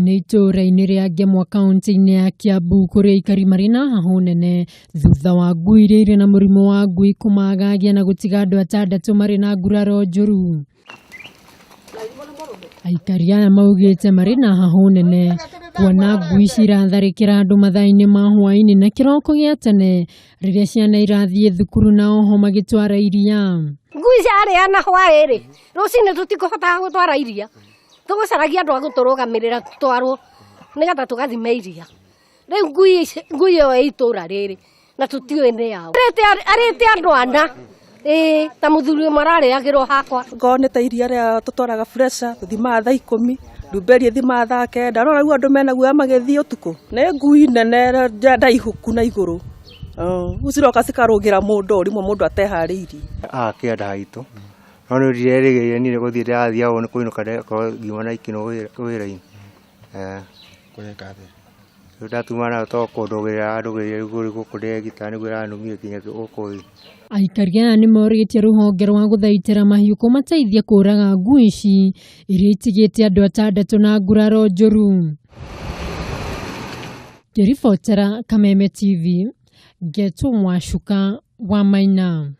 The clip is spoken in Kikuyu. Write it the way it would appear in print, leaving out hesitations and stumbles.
Nĩ itũũra-inĩ rĩa Ngemwa kaunti-inĩ ya Kiambu kũrĩa aikari marĩ na hahũ nene thutha wa ngui iria irĩ na mũrimũ wa ngui kũmagagia na gũtiga andũ atandatũ marĩ na nguraro njũru. Aikari aya maugĩte marĩ na hahũ nene kuona ngui ciratharĩkĩra andũ mathaa-inĩ ma hwaĩ-inĩ na kĩroko gĩa tene rĩrĩa ciana irathiĩ thukuru na oho magĩtwara iria. Ngui ciarĩana hwaĩ-rĩ, rũcinĩ tũtikũhotaga gũtwara iria, tũgũcaragia andũ a gũtũrũgamĩrĩra tũtwarwo nĩgetha tũgathime iria. Rĩu ngui ngui ĩyo ĩ itũra rĩrĩ na tũtiũĩ nĩ yaũ. Arĩte andũ ana ĩĩ ta mũthuri ũmwe ararĩagĩrwo hakwa. Ngorwo nĩ ta iria rĩa tũtwaraga pressure tũthimaga thaa 10, ndumberi ĩthimaga thaa 9. Rora rĩu andũ mena guoya magĩthiĩ ũtukũ. Nĩ ngui nene ndaihũku na igũrũ. Rĩu ciroka cikarũgĩra mũndũ o rĩmwe mũndũ ateharĩirie. Haha kĩanda haitũ no nĩ ndirerĩgĩrĩire niĩ nĩ gũthiĩ ndĩrathiaga ũguo nĩ kũinũka ndekorwo ngiuma na ikeno wĩra-inĩ. Kũreka atĩa? Rĩu ndatuma nayo to kũndũgĩrĩra yandũgĩrĩire rĩu gũkũ ndĩregita nĩguo ĩranumire nginya gũkũ ĩ. Aikari aya nĩ morĩtie rũhonge rwa gũthaitĩra mahiũ kũmateithia kũraga ngui ici iria itigĩte andũ atandatũ na nguraro njũru. Ngĩribotera Kameme TV, ngetwo Mwashuka wa Maina.